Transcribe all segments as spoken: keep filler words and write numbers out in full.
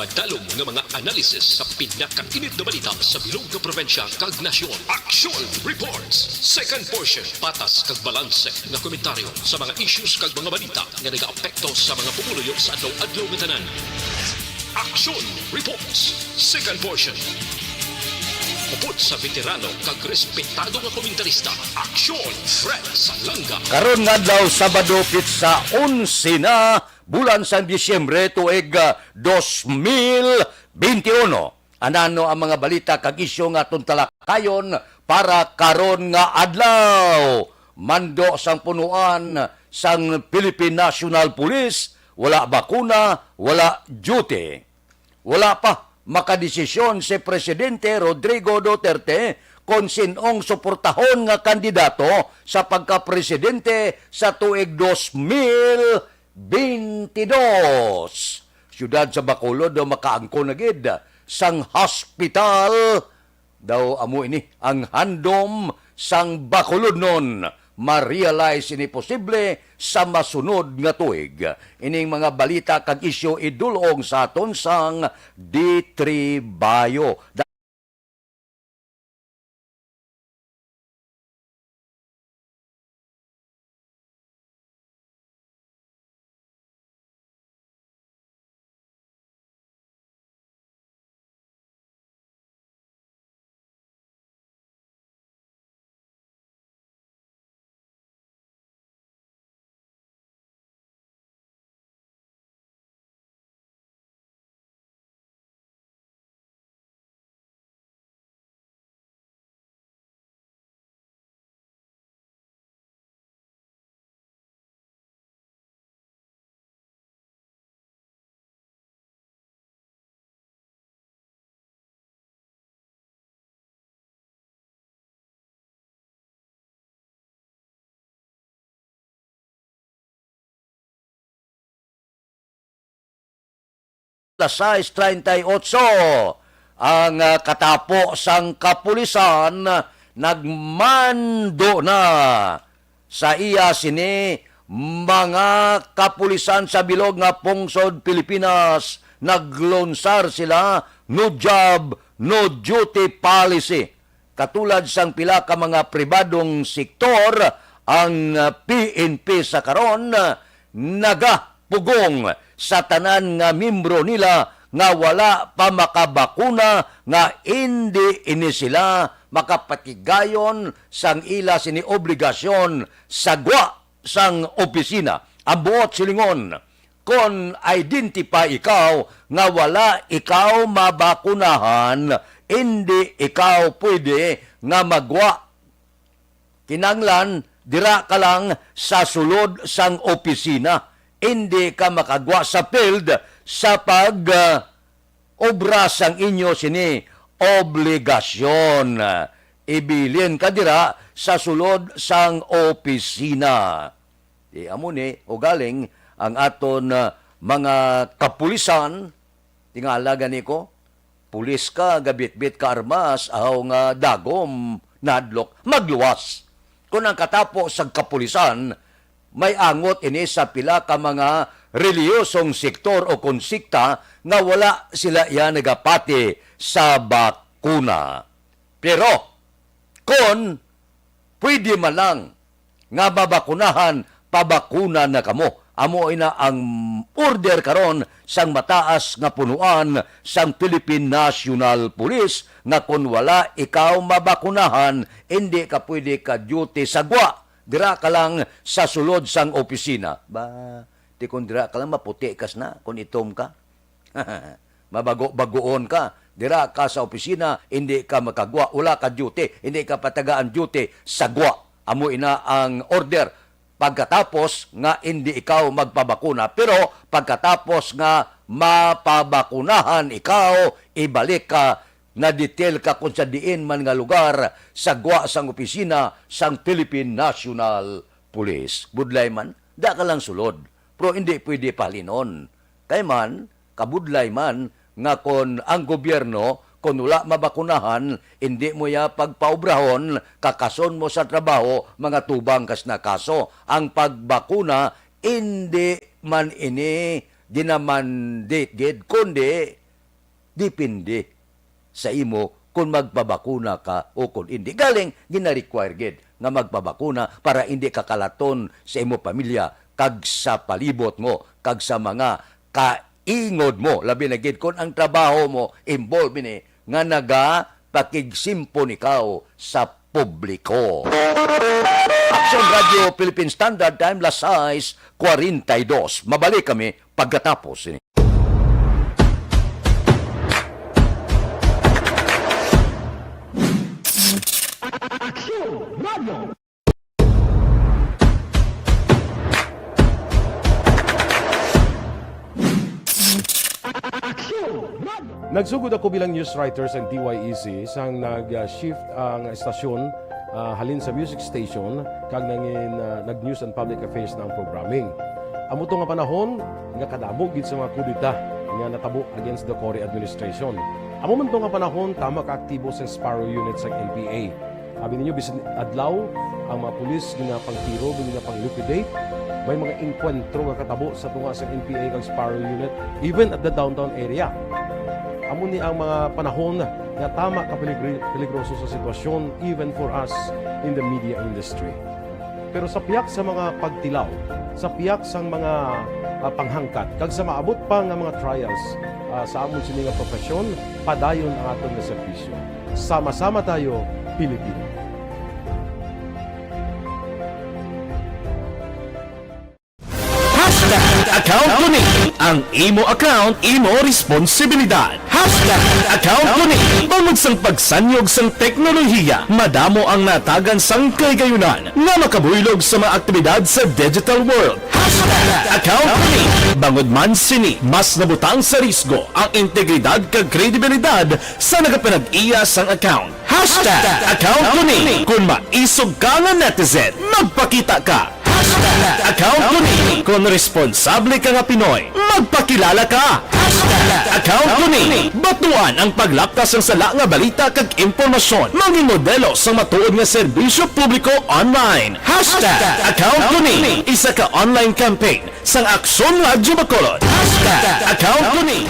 Padalom nga mga analisis sa pinakainit nga balita sa bilog nga probinsya kag nasyon. Action Reports, second portion. Patas kag balanse nga komentaryo sa mga issues kag mga balita nga nagaapekto sa mga pumuluyo sa adlaw-adlaw nga tanan. Action Reports, second portion. Upod sa veterano kag respetado nga komentarista, Action Fred Salanga. Karon nga adlaw, Sabado, petsa onse na, bulan sang Disyembre, tuig, ah, dos mil benti uno. Anano ang mga balita kag isyu nga aton talakayon para karon nga adlaw? Mando sang punuan sang Philippine National Police, wala bakuna, wala duty. Wala pa makadesisyon si Presidente Rodrigo Duterte kon sin-ong suportahon nga kandidato sa pagkapresidente sa tuig dos mil bentidós. Siyudad sa Bacolod daw makaangkon na gid sang hospital. Daw amo ini ang handom sang Bacolodnon. Ma-realize ini posible sa masunod nga tuig. Ining mga balita kag isyu idul-ong sa aton sang D three Bayo. Alas sais treinta y ocho, ang, ah, katapo sang kapulisan nagmando na sa iya sini, mga kapulisan sa bilog nga pungsod Pilipinas, naglunsar sila, "No job, no duty policy." Katulad sang pila ka mga pribadong sektor, ang, ah, P N P sa karon, ah, nagapugong sa tanan nga miyembro nila nga wala pa makabakuna nga indi ini sila makapatigayon sang ila sini obligasyon sa gwa sang opisina. Ang buot silingon, kon identify ikaw nga wala ikaw mabakunahan, indi ikaw pwede nga magwa. Kinanglan dira ka lang sa sulod sang opisina. Indi ka makagwa sa field sa pag, ah, obra sang inyo sini obligasyon. Ibilin ka dira sa sulod sang opisina. Di amo ni ugaling ang aton, ah, mga kapulisan, tingala gani ko, pulis ka, gabitbit ka armas, ahaw nga dagom, nadlok, magluwas. Kon ang katapo sa kapulisan, may angot ini sa pila ka mga relihiyosong sektor o konsikta nga wala sila iya nagapati sa bakuna. Pero, kon pwede man lang nga mabakunahan, pabakuna na kamo. Amo ina ang order karon sang mataas nga punuan sang Philippine National Police, nga kon wala ikaw mabakunahan, indi ka pwede ka duty sa gwa. Dira ka lang sa sulod sang opisina. Ba, di kon dira ka lang, maputi kas na kon itom ka. Mabago-bagoon ka. Dira ka sa opisina, hindi ka makagwa, wala ka duty, hindi ka patagaan duty sa gwa. Amo ina ang order. Pagkatapos nga hindi ikaw magpabakuna, pero pagkatapos nga mapabakunahan ikaw, ibalik ka, na-detail ka kung sa diin man nga lugar sa gwa sang opisina sang Philippine National Police. Budlay man, da ka lang sulod, pero hindi pwede pahalinon. Kay man, kabudlay man nga kon ang gobyerno, kon wala mabakunahan, indi mo ya pagpaobrahon, kakason mo sa trabaho, mga tubang kas na kaso. Ang pagbakuna, indi man ini ginamandate gid, kundi Depende sa imo kung magpabakuna ka o kung hindi. Galing, gina-require gid nga magpabakuna para hindi ka kalaton sa imo pamilya kag sa palibot mo kag sa mga kaingod mo, labi na gid kung ang trabaho mo involved ini nga nagapakigsimpon ikaw sa publiko. Action Radio Philippine Standard Time, las sais cuarenta y dos. Mabalik kami pagkatapos ini. Nagsugod ako bilang news writer sa D Y E C sang nag-shift ang estasyon, ah, halin sa music station kag nangin, ah, nag-news and public affairs na ang programming. Amo to nga panahon nga kadamo gid sa mga kudeta nga natabo against the Cory administration. Amo man to nga panahon tama ka aktibo sa Sparrow Unit sa N P A. Abi ninyo, bisan adlaw, ang mga pulis ginapangtiro, ginapang-liquidate. May mga engkwentro nga katabo sa tunga sa N P A kag Sparrow Unit, even at the downtown area. Amo ni ang mga panahon nga tama ka peligri-, peligroso sa sitwasyon, even for us in the media industry. Pero sa pihak sa mga pagtilaw, sa pihak sang mga, ah, panghangkat, kag sa maabot pa nga mga trials, ah, sa amon sini nga profesyon, padayon ang aton nga serbisyo. Sama-sama tayo, Pilipino. Hashtag account ko ni. Ang imo account, imo responsibilidad. Hashtag account ko ni. Bangod sang pagsanyog sang teknolohiya, madamo ang natagan sang kahigayunan nga makabuylog sa mga aktibidad sa digital world. Hashtag account ko ni. Bangod man sini, mas nabutang sa risgo ang integridad kag kredibilidad sa nagapanag-iya sang account. Hashtag account ko ni. Kung maisog ka nga netizen, magpakita ka. Hashtag account ko ni. Kung responsable ka nga Pinoy, magpakilala ka. Hashtag account ko ni. Batuan ang paglapkas sang sala nga balita kag impormasyon. Mangin modelo sang matuod nga serbisyo publiko online. Hashtag account ko ni. Isa ka online campaign sang Aksyon Radyo Bacolod. Hashtag account ko ni.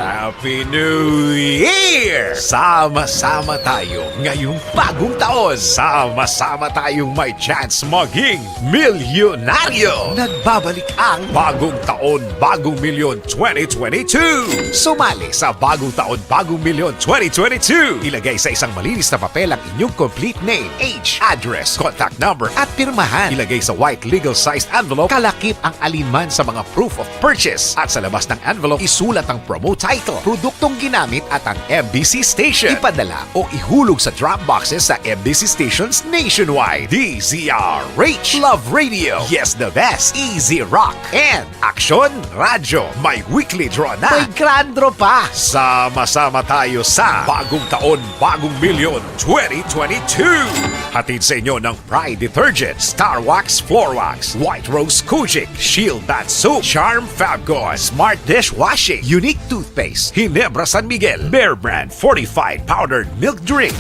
Happy New Year! Sama-sama tayo ngayong bagong taon. Sama-sama tayong may chance maging milyonaryo. Nagbabalik ang Bagong Taon, Bagong Milyon twenty twenty-two. Sumali sa Bagong Taon, Bagong Milyon twenty twenty-two. Ilagay sa isang malinis na papel ang inyong complete name, age, address, contact number, at pirmahan. Ilagay sa white legal-sized envelope, kalakip ang alinman sa mga proof of purchase. At sa labas ng envelope, isulat ang promo title, produktong ginamit, at ang M B C station. Ipadala o ihulog sa drop boxes sa M B C stations nationwide. D Z R H, Love Radio, Yes the Best, Easy Rock, and Aksyon Radyo. May weekly draw na. May grand draw pa. Sama-sama tayo sa Bagong Taon, Bagong Milyon twenty twenty-two. Hatid sa inyo ng Pride Detergent, Star Wax Floor Wax, White Rose Kojic, Shield Bath Soap, Charm Fabcon, Smart Dishwashing, Unique Toothpaste, Ginebra San Miguel, Bear Brand Fortified Powdered Milk Drink.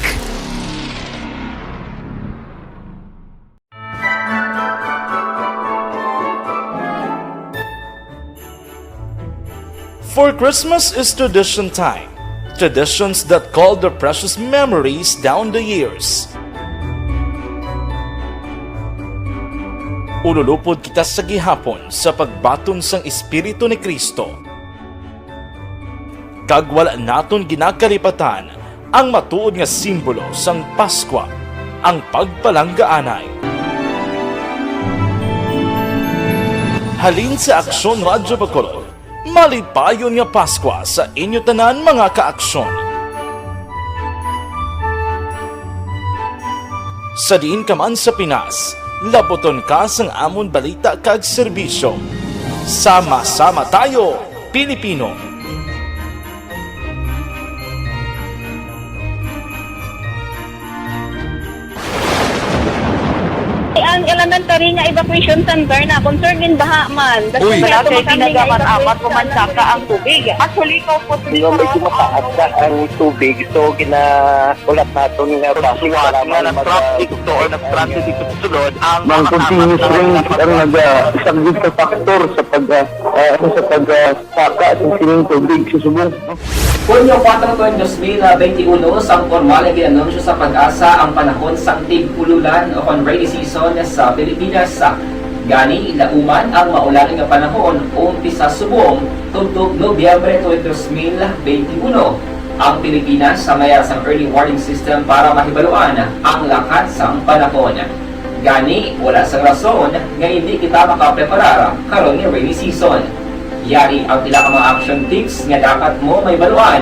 For Christmas is tradition time. Traditions that call the precious memories down the years. Ululupod kita sa gihapon sa pagbaton sang Espiritu ni Cristo. Kag wala naton ginakalipatan ang matuod nga simbolo sang Paskwa, ang pagpalanggaanay. Halin sa Aksyon Radyo Bacolod, malipayon nga Paskwa sa inyo tanan, mga ka-Aksyon. Sa diin ka man sa Pinas, laputon ka sang amon balita kag serbisyo. Sama-sama tayo, Pilipino! Ang Tanan tari nga evacuation center na, concern din baha man. Uy. Wala kay kinagaman-amat ko man saka ang tubig. Actually, ko po. Di ba, medyo mataas na ang tubig, so ginaulat naton nga traffic nga nag-traffic to or nag-transit dito sa sulod ang mga continuous rain ang nag-, ah, isang big factor sa pag, ah, ah, sa pag, ah, saka sa sining tubig sa Subong. Hunyo kuwatro, dos mil benti uno, sang pormal nga gin-anunsyo sa PAGASA ang panahon sang tig-ululan o kon rainy season sa Pilipinas. Gani, lauman ang maulan nga panahon, umpisa subong tubtob Nobyembre tuwing dos mil benti uno. Ang Pilipinas sa mayar sang early warning system para mahibaluan ang lakat sang panahon. Gani, wala sang rason nga indi kita makapreparar karon nga rainy season. Yari ang pila ka mga action tips nga dapat mo mahibaluan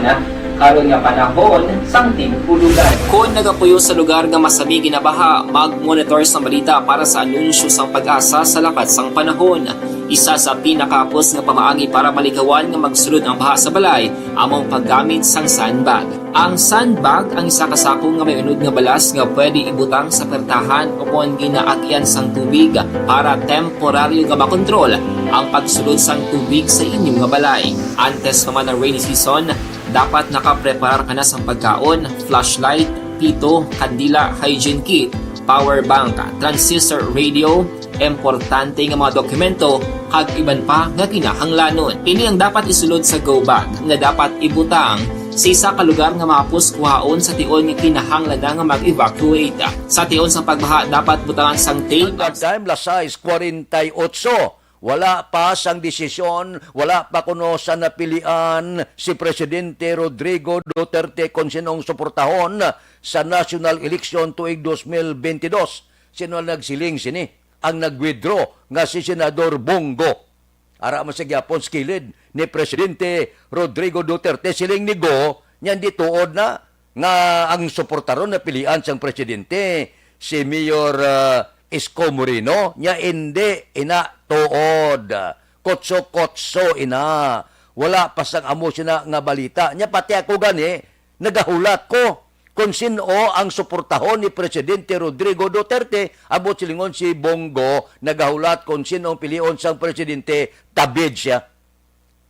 karon nga panahon sang tig-ululan. Kon nagapuyo sa lugar nga masami ginabaha, mag-monitor sang balita para sa anunsyo sang PAGASA sa lakat sang panahon. Isa sa pinakahapos nga pamaagi para malikawan nga magsulod ang baha sa balay amo ang paggamit sang sandbag. Ang sandbag ang isa ka sako nga may unod nga balas nga pwede ibutang sa pertahan o kon ginaagian sang tubig para temporaryo nga makontrol ang pagsulod sang tubig sa inyo nga balay. Antes pa man ang rainy season, dapat nakapreparar ka na sang pagkaon, flashlight, pito, kandila, hygiene kit, power bank, transistor radio, importante nga mga dokumento, kag iban pa nga kinahanglanon. Ini ang dapat isulod sa go bag nga dapat ibutang sa isa ka lugar nga mahapos kuhaon sa tion nga kinahanglan na nga mag-evacuate. Sa tion sa pagbaha, dapat butangan sang tape. Time, las sais kuwarenta y otso. Wala pa sang desisyon, wala pa kuno sa napilian si Presidente Rodrigo Duterte kon sin-ong suportahon sa national election tuig dos mil benti dos. Sino ang nagsiling sini? Ang nag-withdraw nga si Senador Bong Go. Ara man sa gyapon sa kilid ni Presidente Rodrigo Duterte, siling ni Go, niyan di tuod na nga ang suportaron napilian sang presidente, si Mayor, ah, Isko Moreno, niya indi ina tuod. Kutso-kutso ina. Wala pa sang amo sina nga balita. Niya pati ako gani, nagahulat ko kon sin-o ang suportahon ni Presidente Rodrigo Duterte, ambot silingon si Bong Go, nagahulat kon sin-o ang pilion sang presidente, tabid siya.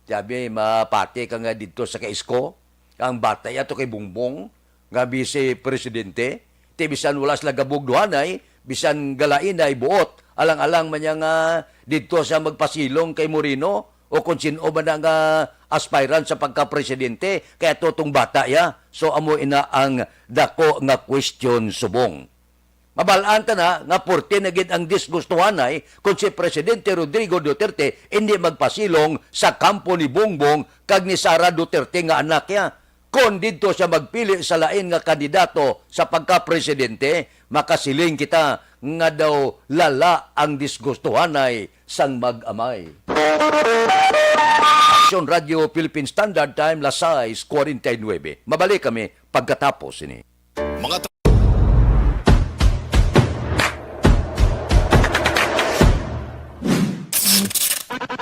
Sabi, mapati ka nga didto sa kay Isko, ang bata yato kay Bongbong, nga vice presidente, ti bisan wala sila gabugduhanay, bisan galainay buot, alang-alang man niya nga didto siya magpasilong kay Moreno, o kung sin-o man na nga aspirant sa pagka-presidente, kay ato tong bata ya. So, amo ina ang dako nga question subong. Mabal-an ta na nga purti na gid ang disgustuhanay kon si Presidente Rodrigo Duterte indi magpasilong sa kampo ni Bongbong kag ni Sara Duterte nga anak niya, kon didto siya magpili sa lain nga kandidato sa pagka-presidente, makasiling kita nga daw lala ang disgustuhanay sang mag-amay. Aksyon Radio Philippine Standard Time, las sais kuwarenta y nuebe. Mabalik kami pagkatapos sini. Mga tra-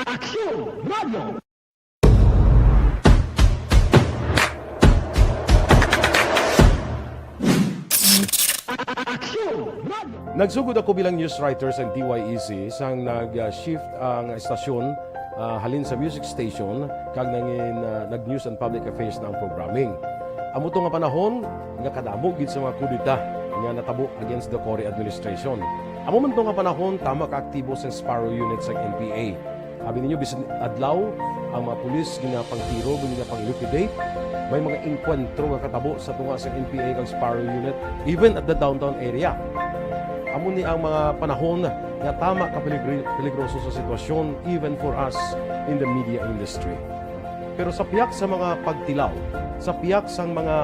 Aksyon Radio. Aksyon Radio. Nagsugod ako bilang news writer sa D Y E C sang nag-shift ang estasyon, ah, halin sa music station kag nangin, ah, nag-news and public affairs na ang programming. Amo to nga panahon nga kadamo gid sa mga kudeta nga natabo against the Cory administration. Amo man to nga panahon tama ka aktibo sang Sparrow Unit sang N P A. Abi ninyo, bisan adlaw, ang mga pulis ginapangtiro, ginapang-liquidate. May mga engkwentro nga katabo sa tunga sang N P A kag Sparrow Unit, even at the downtown area. Amo ni ang mga panahon nga tama ka peligri-, peligroso sa sitwasyon, even for us in the media industry. Pero sa pihak sa mga pagtilaw, sa pihak sang mga,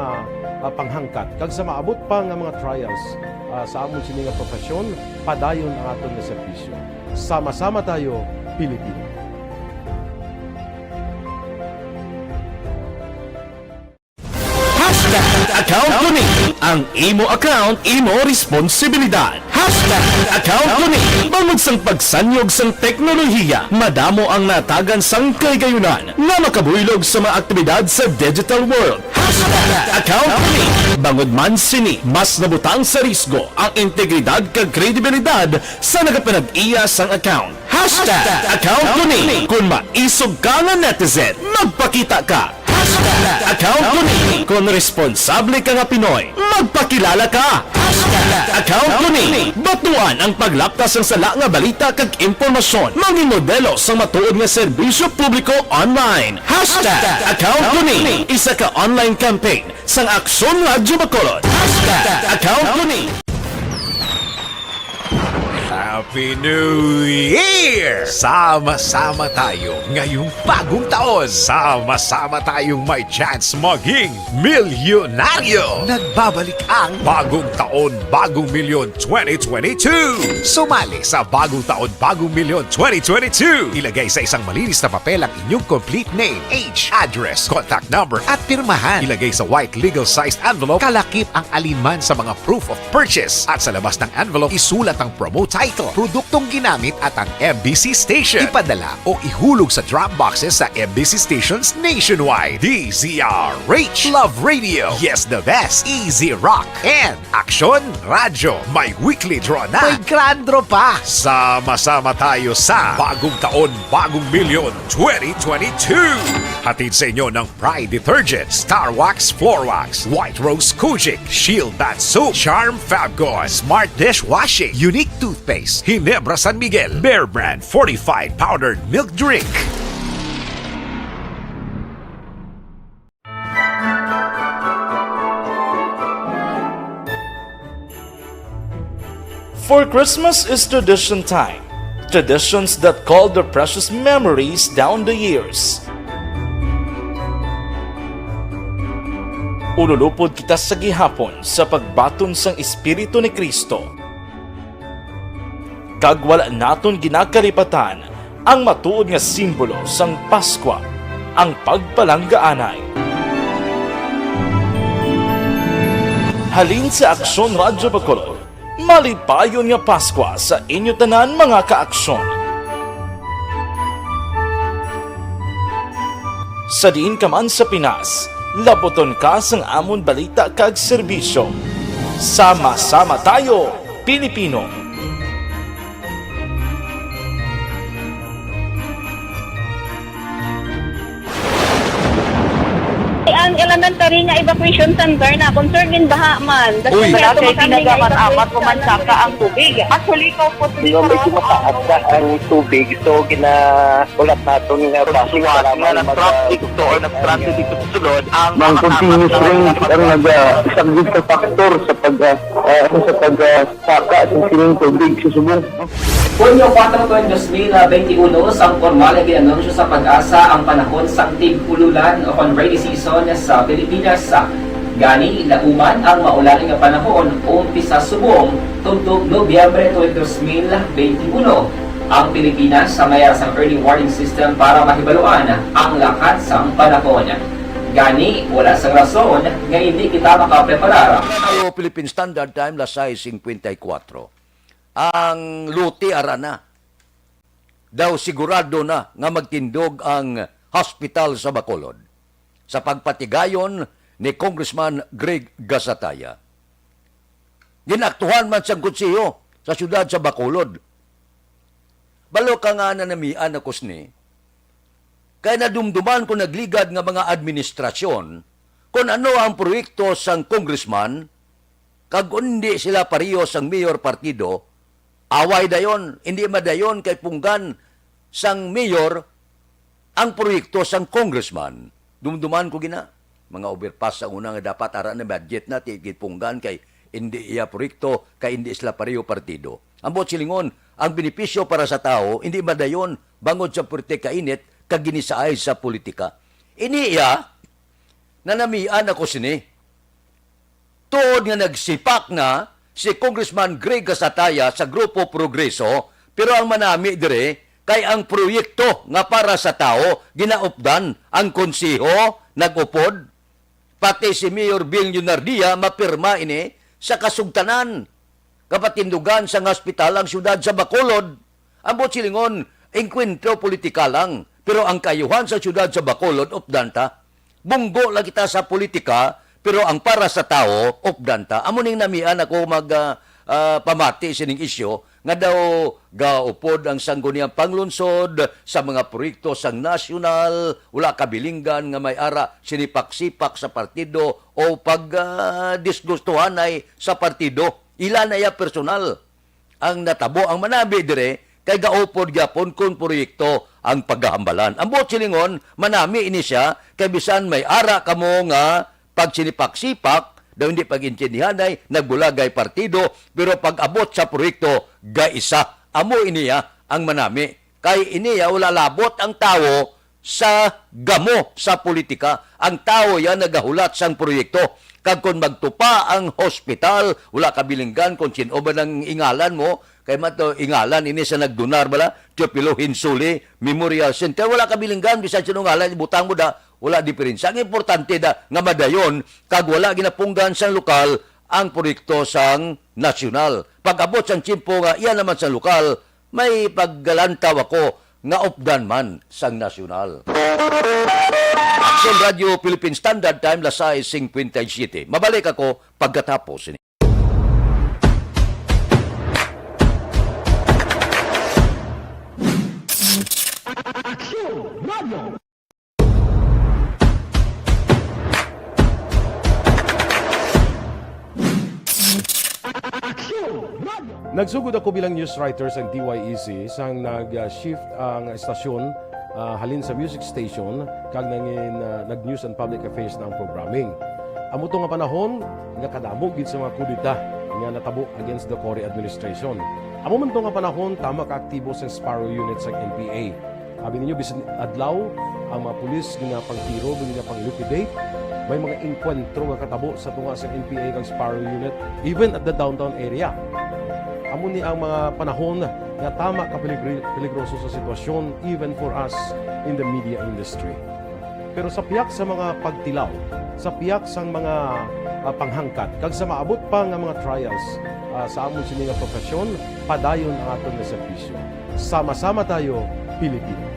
ah, panghangkat, kag sa maabot pa nga mga trials, ah, sa amon sini nga profesyon, padayon ang aton nga serbisyo. Sama-sama tayo, Pilipino. Account ko ni. Ang imo account, imo responsibilidad. Hashtag account ko ni. Bangod sang pagsanyog sang teknolohiya, madamo ang natagan sang kahigayunan nga makabuylog sa mga aktibidad sa digital world. Hashtag account ko ni. Bangod man sini, mas nabutang sa risgo ang integridad kag kredibilidad sa nagapanag-iya sang account. Hashtag account ko ni. Kung maisog ka nga netizen, magpakita ka. Hashtag account ko ni. Kung responsable ka nga Pinoy, magpakilala ka. Hashtag account ko ni. Batuan ang paglapta sang sala nga balita kag impormasyon. Mangin modelo sang matuod nga serbisyo publiko online. Hashtag account ko ni. Isa ka online campaign sang Aksyon Radyo Bacolod. Hashtag account ko ni. Happy New Year! Sama-sama tayo ngayong bagong taon. Sama-sama tayong may chance maging milyonaryo. Nagbabalik ang Bagong Taon, Bagong Milyon twenty twenty-two. Sumali sa Bagong Taon, Bagong Milyon twenty twenty-two. Ilagay sa isang malinis na papel ang inyong complete name, age, address, contact number, at pirmahan. Ilagay sa white legal-sized envelope, kalakip ang alinman sa mga proof of purchase. At sa labas ng envelope, isulat ang promo title, produktong ginamit, at ang M B C station. Ipadala o ihulog sa drop boxes sa M B C stations nationwide. D Z R H, Love Radio, Yes the Best, Easy Rock, and Aksyon Radyo. May weekly draw na. May grand draw pa. Sama-sama tayo sa Bagong Taon, Bagong Milyon twenty twenty-two. Hatid sa inyo ng Pride Detergent, Star Wax Floor Wax, White Rose Kojic, Shield Bath Soap, Charm Fabcon, Smart Dishwashing, Unique Toothpaste, Ginebra San Miguel, Bear Brand Fortified Powdered Milk Drink. For Christmas is tradition time. Traditions that call the precious memories down the years. Ululupod kita sa gihapon sa pagbaton sang Espiritu ni Cristo. Kag wala naton ginakalipatan ang matuod nga simbolo sang Paskwa, ang pagpalanggaanay. Halin sa Aksyon Radyo Bacolod, malipayon nga Paskwa sa inyo tanan, mga ka-Aksyon. Sa diin ka man sa Pinas, laputon ka sang amon balita kag serbisyo. Sama-sama tayo, Pilipino! Ang elementary nga evacuation center na concern gin baha man. Uy. Wala kay tinaga man amat, umansaka ang tubig. Actually, ko po, medyo mataas na ang tubig. So, gina-, ulat naton nga bus nga nag-traffic to or nag-transit dito sa sulod, ang mga continuous rain ang nag-, ah, isang big factor sa pag, ah, ah, sa pag, ah, saka sa sining tubig sa subong. Hunyo kuwatro, dos mil benti uno, sang pormal nga gin-anunsyo sa PAGASA ang panahon sang tig-ululan o kon rainy season sa Pilipinas. Gani, nauman ang maulan nga panahon, umpisa subong tubtob Nobyembre tuig dos mil benti uno. Ang Pilipinas sa mayara sang early warning system para mahibaluan ang lakat sang panahon. Gani, wala sang rason nga indi kita makapreparar. Tayo, Philippine Standard Time, las sais cincuenta y cuatro. Ang lote ara na. Daw sigurado na nga magtindog ang hospital sa Bacolod sa pagpatigayon ni Congressman Greg Gasataya. Ginaktuhan man sang konseho sa siyudad sa Bacolod. Balo ka nga nanamian ako sini, kay nadumduman ko nagligad nga mga administrasyon kung ano ang proyekto sang congressman, kag kung hindi sila pareho sang mayor partido, away dayon, hindi madayon kay punggan sang mayor ang proyekto sang congressman. Dumduman ko gina, mga overpass sa una nga dapat ara na budget na, ti-, gipunggan kay hindi iya proyekto, kay hindi sila pareho partido. Ang buot silingon, ang benepisyo para sa tawo, hindi madayon bangod sa puwerte ka init kag ginisaay sa politika. Ini iya, nanamian ako sini. Tuod nga nagsipak na si Congressman Greg Gasataya sa Grupo Progreso, pero ang manami diri kay ang proyekto nga para sa tawo ginaupdan, ang konseho nag-upod. pati si Mayor Bill Leonardia mapirma ini sa kasugtanan. Kapatindugan sang hospital ang siyudad sa Bacolod. Ang buot silingon, engkwentro politika lang, pero ang kaayuhan sa siyudad sa Bacolod, updan ta. Bunggo lang kita sa politika, pero ang para sa tawo, updan ta. Amo ning namian ako mag, ah, ah, pamati sining isyu, nga daw gaupod ang Sangguniang Panglungsod sa mga proyekto sang nasyonal, wala kabilinggan nga may ara sinipak-sipak sa partido o pag, ah, disgustuhanay sa partido. Ila na iya personal ang natabo. Ang manami dire kay gaupod gyapon kon proyekto ang paghahambalan. Ang buot silingon, manami ini siya kay bisan may ara kamo nga pagsinipak-sipak, daw hindi pag-intindihanay, nagbulagay partido, pero pag-abot sa proyekto, gaisa. Amo iniya ang manami. Kay iniya wala labot ang tawo sa gamo sa politika. Ang tawo ya nagahulat sang proyekto. Kag kon magtupa ang hospital, wala kabilinggan kon sin-o ba nang ingalan mo. Kay mato, ingalan ini sa nagdunar bala, Teofilo Hinsuli Memorial Center. Wala kabilinggan, bisan sin-o ngalan, ibutang mo da, wala diferensya. Ang importante da nga madayon, kag wala ginapunggan sang lokal ang proyekto sang nasyonal. Pag-abot sang tiyempo nga iya naman sang lokal, may paggalantaw ako nga updan man sang nasyonal. Aksyon Radio Philippine Standard Time, las sais cincuenta y siete. Mabalik ako pagkatapos ni Aksyon Radio. Nagsugod ako bilang news writer sang D Y E C sang nag-shift ang estasyon, ah, halin sa music station kag nangin, ah, nag-news and public affairs na ang programming. Amo to nga panahon nga kadamo gid sa mga kudeta nga natabo against the Cory administration. Amo man to nga panahon tama ka aktibo sang Sparrow Unit sang N P A. Abi ninyo, bisan adlaw, ang mga pulis ginapangtiro, ginapang-liquidate. May mga engkwentro nga katabo sa tunga sa N P A kag Sparrow Unit, even at the downtown area. Amo ni ang mga panahon nga tama ka peligri-, peligroso sa sitwasyon, even for us in the media industry. Pero sa pihak sa mga pagtilaw, sa pihak sang mga, ah, panghangkat, kag sa maabot pa nga mga trials, ah, sa amon sini nga profesyon, padayon ang aton nga serbisyo. Sama-sama tayo, Pilipino.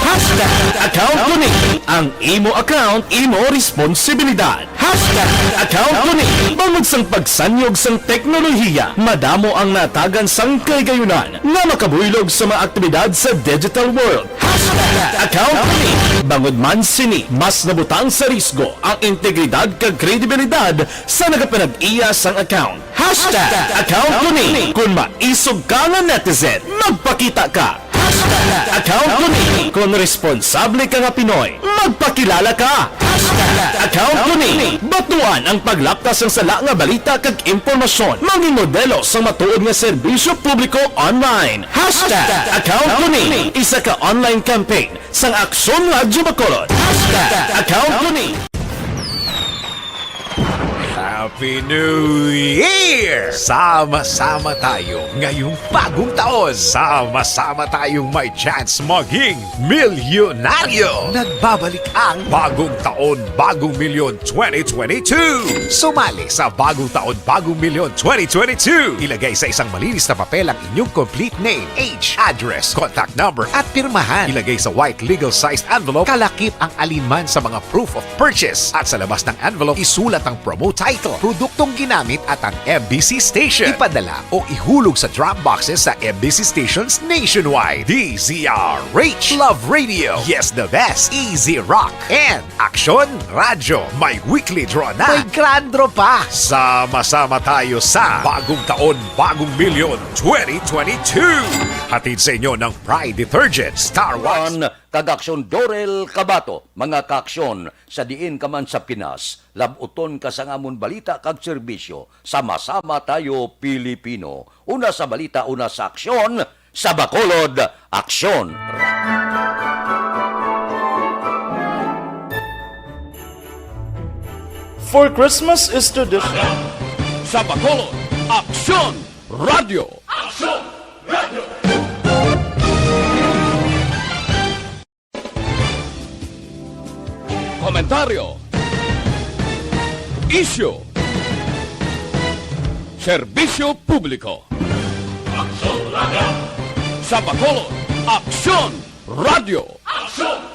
Hashtag account ko ni. Ang imo account, imo responsibilidad. Hashtag account ko ni. Bangod sang pagsanyog sang teknolohiya, madamo ang natagan sang kahigayunan nga makabuylog sa mga aktibidad sa digital world. Hashtag account ko ni. Bangod man sini, mas nabutang sa risgo ang integridad kag kredibilidad sa nagapanag-iya sang account. Hashtag account ko ni. Kung maisog ka nga netizen, magpakita ka. Hashtag account ko ni. Kung responsable ka nga Pinoy, magpakilala ka. Hashtag account ko ni. Batuan ang paglaptas sang sala nga balita kag impormasyon. Maging modelo sang matuod nga serbisyo publiko online. Hashtag account ko ni. Isa ka online campaign sang Aksyon Radyo Bacolod. Hashtag account ko ni. Happy New Year! Sama-sama tayo ngayong bagong taon. Sama-sama tayong may chance maging milyonaryo. Nagbabalik ang Bagong Taon, Bagong Milyon twenty twenty-two. Sumali sa Bagong Taon, Bagong Milyon twenty twenty-two. Ilagay sa isang malinis na papel ang inyong complete name, age, address, contact number, at pirmahan. Ilagay sa white legal-sized envelope, kalakip ang alinman sa mga proof of purchase. At sa labas ng envelope, isulat ang promo title, produktong ginamit, at ang M B C station. Ipadala o ihulog sa drop boxes sa M B C stations nationwide. D Z R H, Love Radio, Yes the Best, Easy Rock, and Aksyon Radyo, may weekly draw na. May grand draw pa. Sama-sama tayo sa Bagong Taon, Bagong Milyon twenty twenty-two. Hatid sa inyo ng Pride Detergent, Star Wars, Juan kag Aksyon Dorel Kabato. Mga kaaksyon, sa diin ka man sa Pinas, lab-uton ka sang amon balita kag serbisyo. Sama-sama tayo, Pilipino. Una sa balita, una sa aksyon, sa Bacolod, Aksyon. For Christmas is tradition. Sa Bacolod, Aksyon Radyo. Aksyon Radyo. Komentaryo. Isyu. Serbisyo publiko. Aksyon Radio. Sa Bacolod, Aksyon Radio. Aksyon